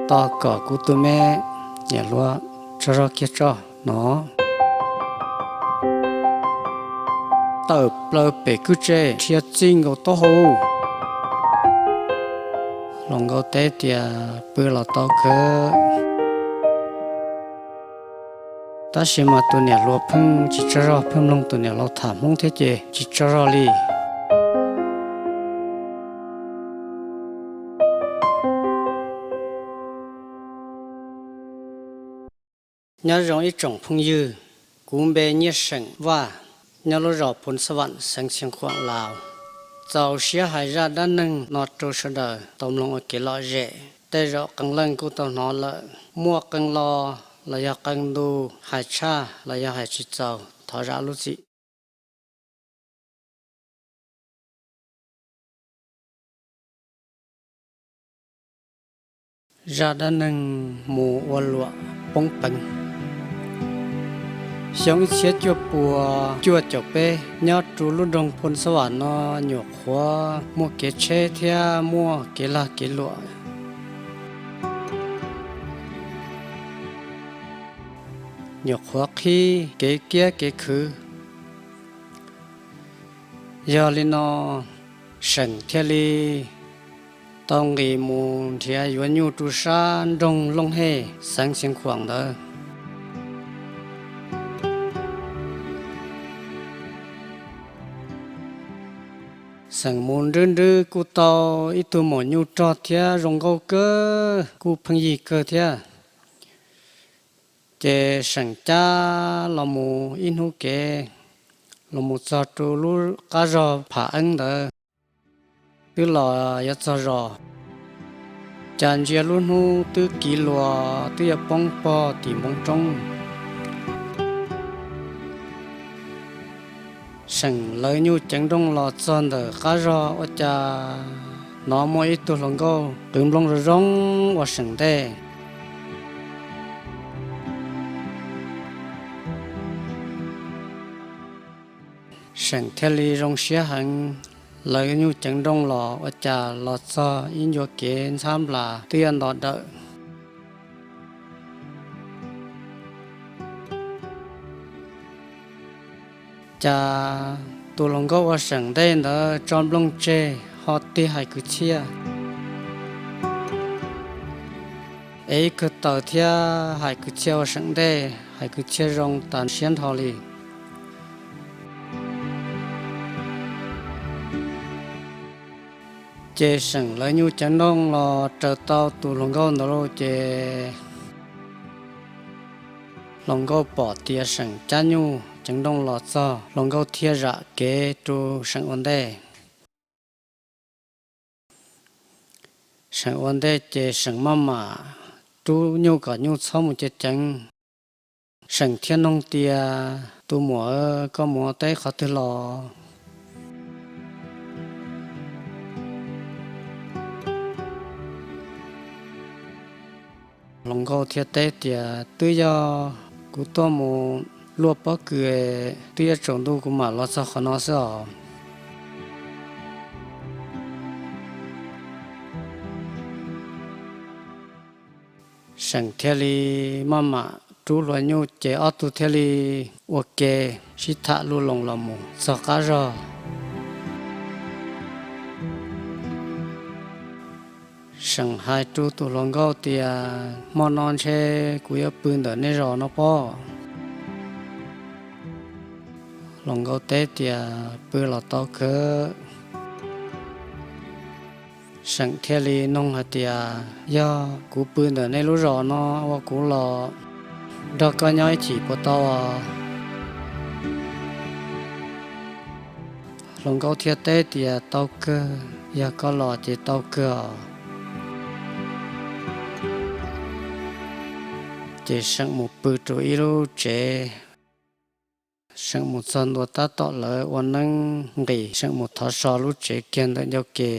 Tos kom kuv tus me niam hluas tsaug zog kiag tso no. Tawm plaws pem kwj tse dhia txij nkaus taub hau. Hluas nkauj teb tias, pw los tau kawg. Tab sis mas tus niam hluas pheej tsis tsaug zog, pheej mloog tus niam laus tham Hmoob thiab ces tsis tsaug zog li. Nyob zoo ib tsoom phooj ywg, kuv npe Nyiaj Seem Vaj, nyob lub zos Phoos Xab Vam, xeev Xiav Khuam, Laus. Txaus siab hais zaj dab neeg no rau sawv daws tau mloog ua kev lom zem. Tej zaum qee leej kuj tau hnov lawm, muaj qee lo los yog qee ntu, hais tshaj los yog hais tsis txaus thov zam lub txim. Zaj dab neeg mus ua luam poob peev. Xyoo ib txhiab cuaj puas cuaj caum peb, nyob rau lub nroog Phoos Xab Vam no nyuam qhuav muaj kev tsheb thiab muaj kev lag kev luam, nyuam qhuav qhib kev kiab kev khwv. Yog li no, Seem thiaj li tau nqis mus nrhiav yuav nyuj rau sab nroog Looj Hej, xeev Xiav Khuam ntawd. Seem mus nrwb nrwb kuj tau ib tug maum nyuj rog thiab zoo nkauj kawg, kuj pheej yig kawg thiab. Ces Seem cab los mus ib hnub kev, los mus txog rau lub qab zos Pham Eeb ntawd, twb los yuav txog zos, cas ntsia lub hnub twb kiv luas twb yuav poob pog tim npoo roob. Seem lawv nyuj ceev nrooj los txog ntawm qab zos ua cas hnov muaj ib tug hluas nkauj qwv nplooj zoo zoo ua Seem ntej. Seem thiaj li zoo siab heev, lawv nyuj ceev nrooj los ua cas los txog ib ncua kev ntxhab nplas twb yuav nto dawm. Cas tus hluas nkauj ua Seem ntej ntawd tso nplooj tseg ho tig hais kwv txhiaj, ev ib kawg taws thiab hais kwv txhiaj ua Seem ntej, hais kwv txhiaj zoo tas siab nrho li. Ces Seem lawv nyuj ceev nrooj los raws tau tus hluas nkauj ntawd lauj, ces hluas nkauj pom tias Seem cab nyuj ceev nrooj los txog, hluas nkauj thiaj zam kev rau Seem ua ntej. Seem ua ntej ces Seem maj mam rub nyuj kom nyuj txhob mus ceev ceev. Seem thiaj noog tias, tus muam, koj mus teb qhov twg los? Hluas nkauj thiaj teb tias, twb yog kuv tuaj mus luaj pob kws, twb yuav tsaus ntuj kuv mam los txog qhov no xwb os. Seem thiaj li maj mam rub hluas nyuj ces ob tug thiaj li ua ke sib tham lus loos los mus txog qab zos. Seem hais rau tus hluas nkauj tias, hmo no ntshe kuv yuav pw ntawm nej zos no pob. Hluas nkauj teb tias, pw los tau kawg. Seem thiaj li noog hais tias, yog kuv pw ntawm nej lub zos no ua kuv los nrog koj nyob ib chim puas tau os? Hluas nkauj thiaj teb tias, tau kawg, yog koj los ces tau kawg os. Ces Seem mus pw rau ib lub tsev. Seem mus txog ntua tab tom lawv ua neeb nqis, Seem mus thov so lub tsev kiag ntawm ncauj ke.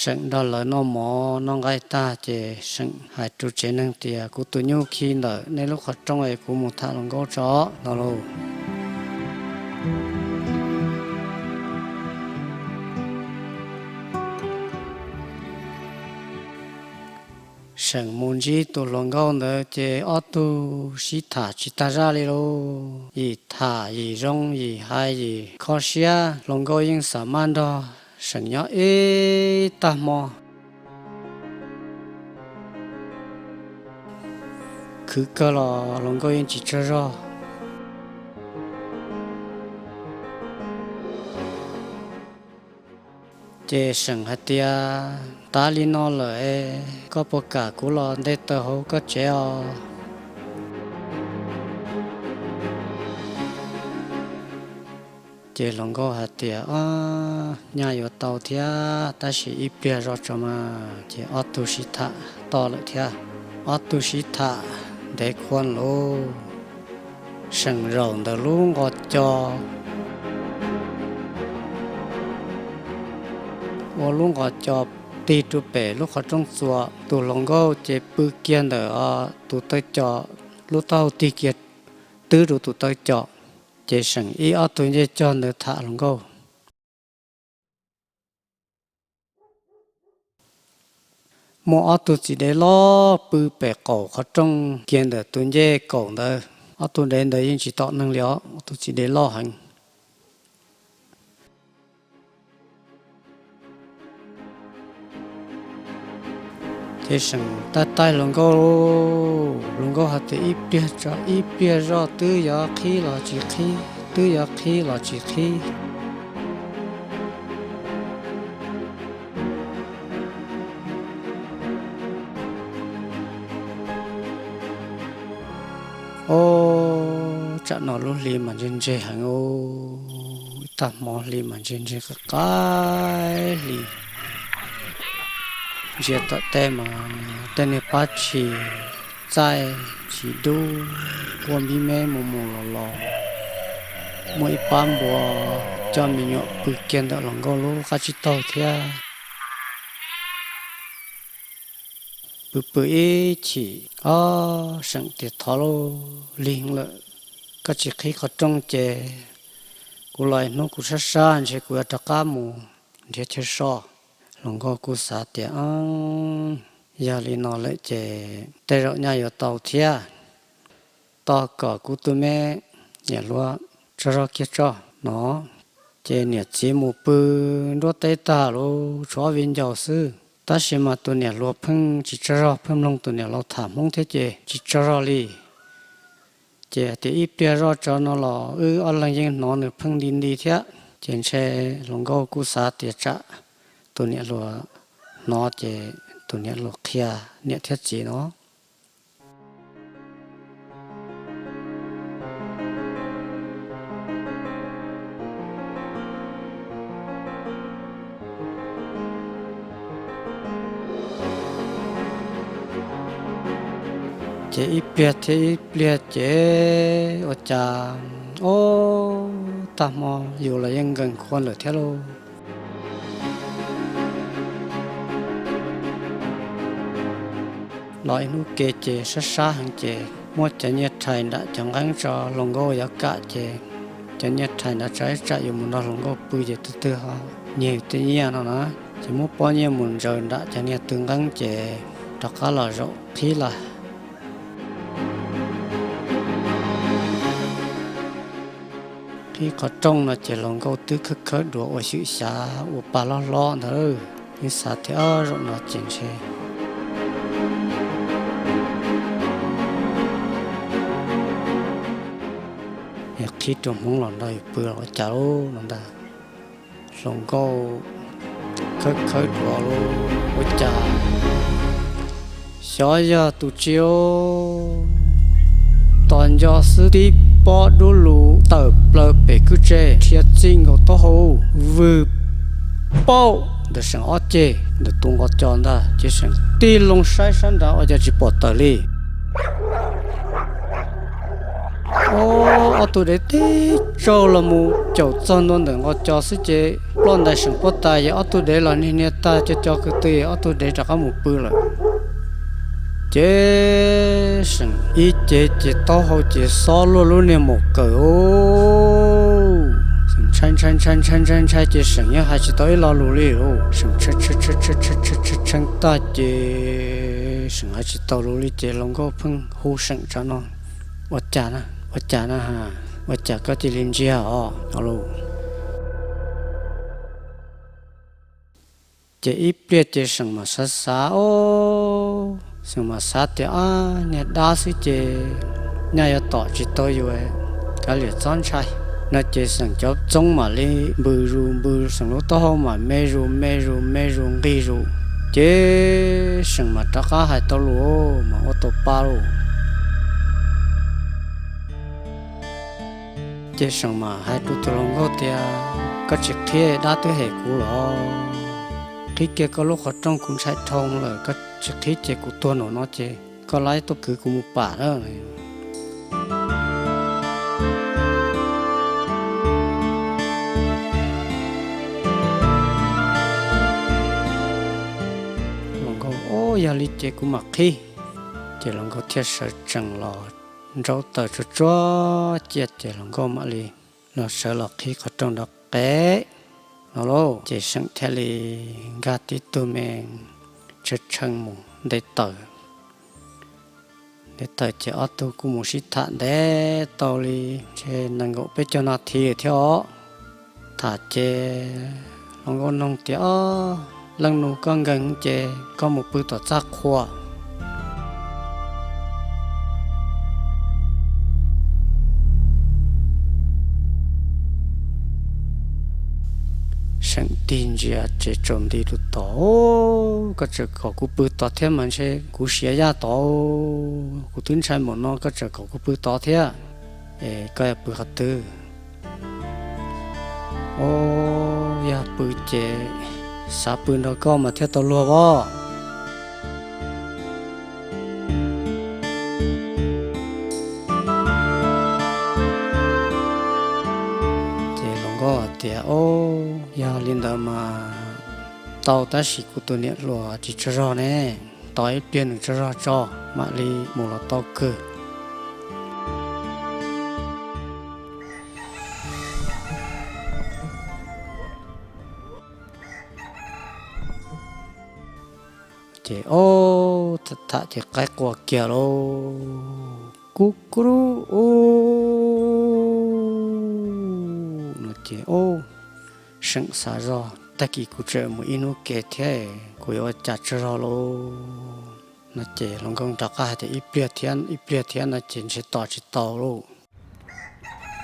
Seem nrog lawv noj mov noj nqaij tag ces Seem hais rau tsev neeg tias, kuv tus nyuj khi ntawm nej lub qhov rooj es kuv mus tham hluas nkauj tso no lauj. Seem mus ntsib tus hluas nkauj ntawd ces ob tug sib tham tsis tag zaj li lauj. Yim tham yim zoo, yim hais yim kho siab, hluas nkauj yeej xav maj nrog Seem nyob ib tag hmo. Khwv kawg los hluas nkauj yeej tsis tsaug zog. Ces Seem hais tias, Tav li no lawm, koj puas kam kuv los nte taws hauv koj tsev os? Ces hluas nkauj hais tias, Nyaj yuav tau thiab, tab sis ib pliag zoj tso mas. Ces ob tug sib tham toj lawm thiab. Ob tug sib tham ntev khuav lawm, Seem zaum ntawm lub nqos co, ua lub nqos co tig rau pem lub qhov rooj txuas. Tus hluas nkauj ces pw kiag ntawm tus taw com, lub taub hau tig kiag twb rau tus taw com. Ces Seem ib ob tug ncej cog ntawd tham hluas nkauj. Muaj ob tug txiv dev loj pw pem qaum qhov rooj kiag ntawm tus ncej kaum ntawd. Ob tug dev ntawd yeej tsis tom neeg li os, ob tug txiv dev loj heev. Ces Seem taij taij hluas nkauj, hluas nkauj hais tias, Ib pliag tso, ib pliag zoj, twb yuav qhib los tsis qhib, twb yuav qhib los tsis qhib. Ob, tsam no lub hli mas ntseg ntseg heev, ib tag hmo hli mas ntseg ntseg qab qab hli. Ntsia tom tej mas tej niag pab tshis txaij tsis dub, quaj npib meb mus mus los los. Muaj ib pab npua coj me nyuam pw kiag ntawm hluas nkauj lub qab tsib taug thiab. Pw pw ib chim, ob, Seem tias, Thov lauj, lig lawm, koj tsis qhib qhov rooj ces kuv los ib hnub kuv sab sab ntshe kuv yuav rov qab mus nrhiav chaw so. Hluas nkauj kuj xav tias, Yog li no lawm ces tej zaum nyaj yuav tau thiab. Tos kom kuv tus me niam hluas tsaug zog kiag tso no. Ces niam txiv mus pw nruab teb tag lawm, tshuav ob viv ncaus xwb. Tab sis mas tus niam hluas pheej tsis tsaug zog, pheej mloog tus niam laus tham Hmoob thiab ces tsis tsaug zog li. Ces hais tias, Ib pliag zoj tso no los wb ob leeg yeej hnov nws pheej nti nti thiab. Ces ntshe hluas nkauj kuj xav tias tsam tus niam hluas hnov ces tus niam hluas qhia niam thiab txiv no. Ces ib pliag thiab ib pliag ces ua cas, ob, tag hmo yus los yeej nkees khuav lawm thiab lauj. Los ib hnub ke ces sab sab heev ces muab cov nyiaj rhais nram cov nqeeb tso, hluas nkauj yuav kam ces cov nyiaj rhais nrad tso, tsam yuav mus nrog hluas nkauj pw ces tus twg ho nyiag tej nyiaj no na. Ces muab pob nyiaj mus ntsaws nram cov niag tw nqeeb ces rov qab los zaum qhib lawm. Qhib qhov rooj no ces hluas nkauj twb khawb khawb duav ua xyem xyav ua pa hlob hlob ntawd, yeej xav tias ob zaum no ces ntshe qhib rau Hmoob los nrog yus pw los ua cas lauj no ntag. Hluas nkauj khawb khawb duav ua cas xyov yog tus tsi, tos nco xwb tib pob dub lug tawm plaws pem kwj tse, rhia txij nkaus taub hau, vwg paum ntawm Seem ob ceg ntawm tus nqos co ntag. Ces Seem tig loo saib sab nrad ua cas tsis pom tawm li. Ob, ob tug dev tib tsaug los mus caum txog ntua ntawm nqos co xwb ces ploj ntais Seem pob tais, ces ob tug dev los niag niag tag co co kwv tw, ob tug dev rov qab mus pw lawm. Ces Seem ib ce ces taub hau ces xob luaj lub niag maum kawm. Ntshai ntshai ntshai ntshai ntshai ntshai ces Seem yeej hais tsis tau ib lo lus li. Seem tshee tshee tshee tshee tshee tshee tshee tag ces Seem hais tsis tau lus li ces hluas nkauj pheej hu Seem tso no, ua cas na, ua cas na ha, ua cas koj cia li ntsia os no lauj. Ces ib pliag ces Seem mam xav xav os, Seem mam xav tias, ab, niag dab xwb ces nyaj yuav tom tsis tau yus, kav liam txhob ntshai no ces Seem cov txoob mam li npws zus npws, Seem lub taub hau mam me zus me zus me zus nqig zus, ces Seem mam rov qab hais tau lus, mam ua tau pa lauj. Ces Seem mam hais rau tus hluas nkauj tias, koj tsis qhib, dab twb hem kuv los, qhib kiag koj lub qhov rooj, kuv ntshai dhau lawm, koj tsis qhib ces kuv tuag nraum no ces koj laib tuaj kwv kuv mus pam na. Hluas nkauj, o, yog li ces kuv mam qhib. Ces hluas nkauj thiaj sawv tsees los ntaus taws tsuag tsuag cia ces hluas nkauj mam li los sawv los qhib qhov rooj rov qev no lauj. Ces Seem thiaj li nkag tib tug me tshee tshee mus nte taws. Nte taws ces ob tug kuj mus sib tham ntev tau li ntshe nees nkaum peb caug nas this thiab os. Tham ces hluas nkauj nug tias, o, leej nus, koj nkees ces koj mus pw tom txaj qhua. Seem tig ntsia ces tsaus nti rau tod. Koj tseem kom kuv pw tod thiab mas ntshe kuv siav yaj tod, kuv twb ntshai npaum no koj tseem kom kuv pw tod thiab, es koj yuav pw qhov twg? O, yog pw ces xav pw nrog koj mas thiaj tau luag os. Ces hluas nkauj tias, o, yog li ntawd mas tau, tab sis kuv tus niam hluas tsis tsaug zog ne, tos ib pliag nws tsaug zog tso mam li mus los tau kawg. Ces o, tham ces qaib qua kiag lauj, kub kub u no ces o, Seem xav zog, tag kis kuv tseem mus ib hnub ke thiab, kuv yuav ua cas tsaug zog lauj no ces hluas nkauj rov qab hais tias, ib pliag thiab, ib pliag thiab no ces ntshe tos tsis tau lauj.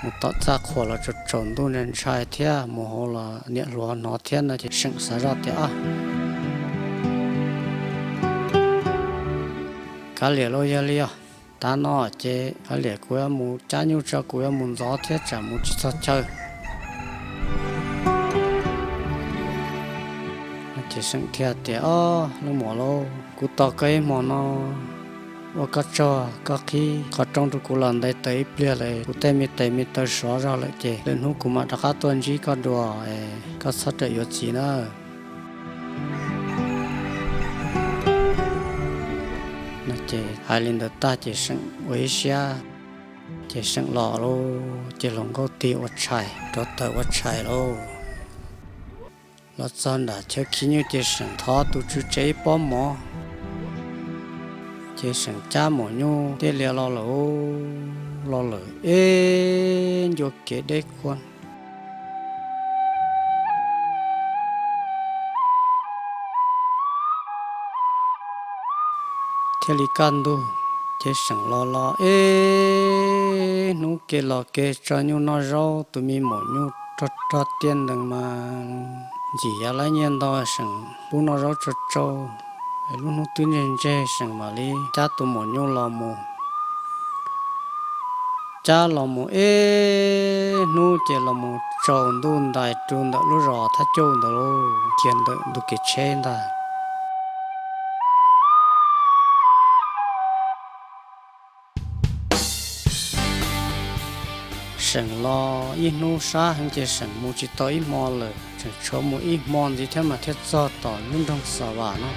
Mus tom txaj qhua los tsaus tsaus ntuj ntshai thiab, mus hauv los niam hluas hnov thiab no ces Seem xav zoj tias, kav liam lauj, yog li os, tav no ces kav liam, kuv yuav mus cab nyuj tso, kuv yuav mus ntxov thiab tsam mus tsis txog chaw. Ces Seem thiaj tias, o, leej muam lauj, kuv tos koj ib hmo no, ua koj tsaug, koj qhib qhov rooj rau kuv los nte taws ib pliag lawm, kuv tej me tes me taw sov zog lawm ces lwm hnub kuv mam rov qab tuaj ntsib koj dua, koj txhob rawm yuav txiv na. No ces hais li ntawd tag ces Seem ua ib siab, ces Seem los lauj, ces hluas nkauj tig ua tshais, rauv taws ua tshais lauj. Los txog nram chaw khi nyuj ces Seem thov tus tswv tsev ib pob mov, ces Seem cab maum nyuj tiaj lias los lawm, los lawm ib ncua kev deb khuab thiaj li kaj ntug. Ces Seem los los ib hnub ke los ke tso nyuj noj zaub, tus me maum nyuj rog rog tiaj ntees mas ntxim yav laib nyiaj ntau, Seem pub noj zaub tsau tsau. Lub hnub twb ntseg ntseg Seem mam li cab tus maum nyuj los mus. Cab los mus ib hnub ces los mus tsaus ntuj ntais rau ntawm lub zos Thab Cauj ntawd lauj, kiag ntawm ntug kev tsheb ntag. Seem los ib hnub sab heev ces Seem mus tsis tau ib hmo lawm, tseem tshuav mus ib hmo ntxiv thiab mas thiaj txog tom lub nroog Xa Vam no.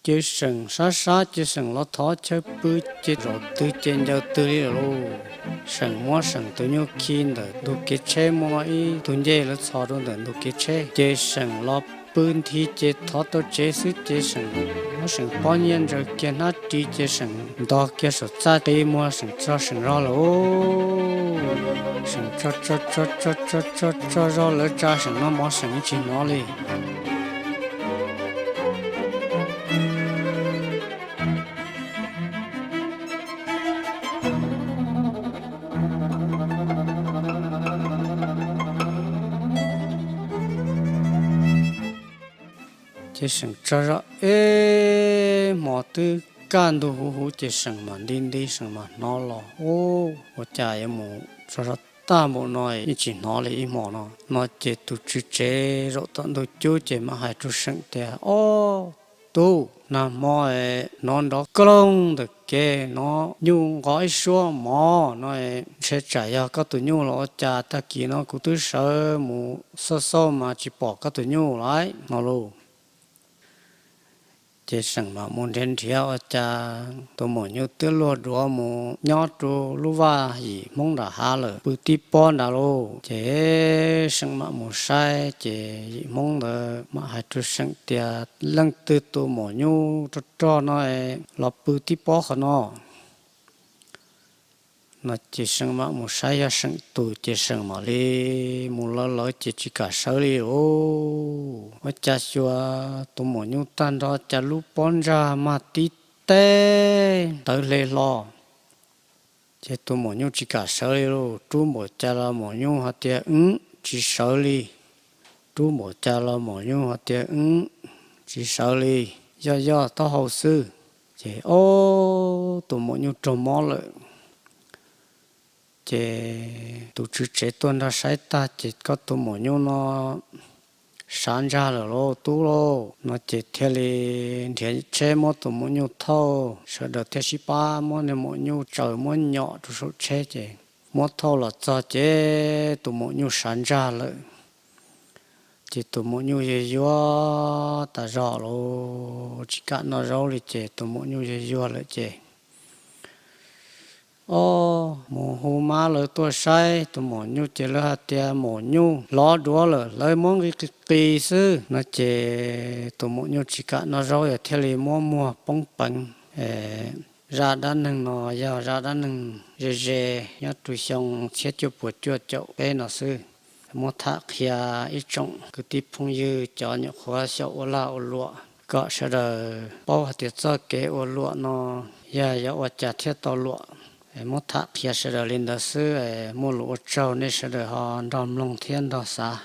Ces seem sab sab ces seem los thov chaw pw, ces zaum twg ces ncaws twg li lawm lauj. Seem muab seem tus nyuj khi ntawm ntug kev tsheb, muaj ib tug ncej lawv txhos rau ntawm ntug kev tsheb, ces seem los pw nthi ces thov tau tsev xwb ces seem muab seem pob nyiaj ntsaws kiag hnab ris ces seem ntog kiag saum txaj qi muag seem tso seem zog lawm. Seem tso tso tso tso tso tso zog lawv tsa seem noj mov seem tsis hnov li. Ces seem tso zog ib hmos twb kaj ntug huv huv ces seem mam nti nti seem mam hnov los, ua cas yuav mus tso zog tag npaum no yeej tsis hnov li ib hmos no. No ces tus tswv tsev zaum tom ntug cub ces mam hais rau seem tias, Ob tug, nag hmo hnov nrov koob loog ntawm kev no, nyuj nqov ib suab mov no, ntshe tsam yog koj tus nyuj los ua cas, tag kis no kuv twb sawv mus xauj xauj mas tsis pom koj tus nyuj lawm no lauj. Ces seem mam mus nrhiav nrhiav ua cas tus maum nyuj twb luag duav mus nyob rau lub vaj yim Hmoob nram hav lawm, pw tib pob nrad lauj. Ces seem mam mus saib ces yim Hmoob ntawd mam hais rau seem tias, Leej twg tus maum nyuj rog rog no los pw tib pob qhov no? No ces seem mam mus saib yog seem tus ces seem mam li mus lawv lawv ces tsis kam sawv li lauj. Ua cas xyuas tus maum nyuj tag nrho cas lub pob ntsag mag tib teg ntawd hle hlo. Ces tus maum nyuj tsis kam sawv li lauj, rub npaum cas los maum nyuj ho tias, Wb tsis sawv li. Rub npaum cas los maum nyuj ho tias, Wb tsis sawv li, yoj yoj taub hau xwb. Ces ob tus maum nyuj raug mob lawm. Ces tus tswv tsev tuaj nrog saib tag ces, Koj tus maum nyuj no sav ntsag lawm lauj tub lauj. No ces thiaj li nrhiav tsheb muab tus maum nyuj thauj, sawv daws thiaj sib pab muab niag maum nyuj tsaws muab nyom rau saum tsheb ces muab thauj los txog ces tus maum nyuj sav ntsag lawm. Ces tus maum nyuj yuag yuag tas zog lauj, tsis kam noj zaub li ces tus maum nyuj yuag yuag lawm ces ob mus hu mab lawv tuaj saib tus maum nyuj ces lawv hais tias maum nyuj lov duav lawm, lawv muab nqi qis qis xwb no ces tus maum nyuj tsis kam noj zaub yog thiaj li muab muag poob peev. Zaj dab neeg no yog zaj dab neeg ze ze nyob rau xyoo txhiab cuaj puas cuaj caum peb no xwb. Muab tham qhia ib tsoom kwv tij phooj ywg cov nyuam qhuav xyaum ua lag ua luam kom sawv daws paub hais tias txoj kev ua luam no yog yuav ua cas thiaj tau luam. Muab tham qhia sawv daws li ntawd xwb, muaj lus ua tsaug nej sawv daws ho nrog mloog thiab nrog xav.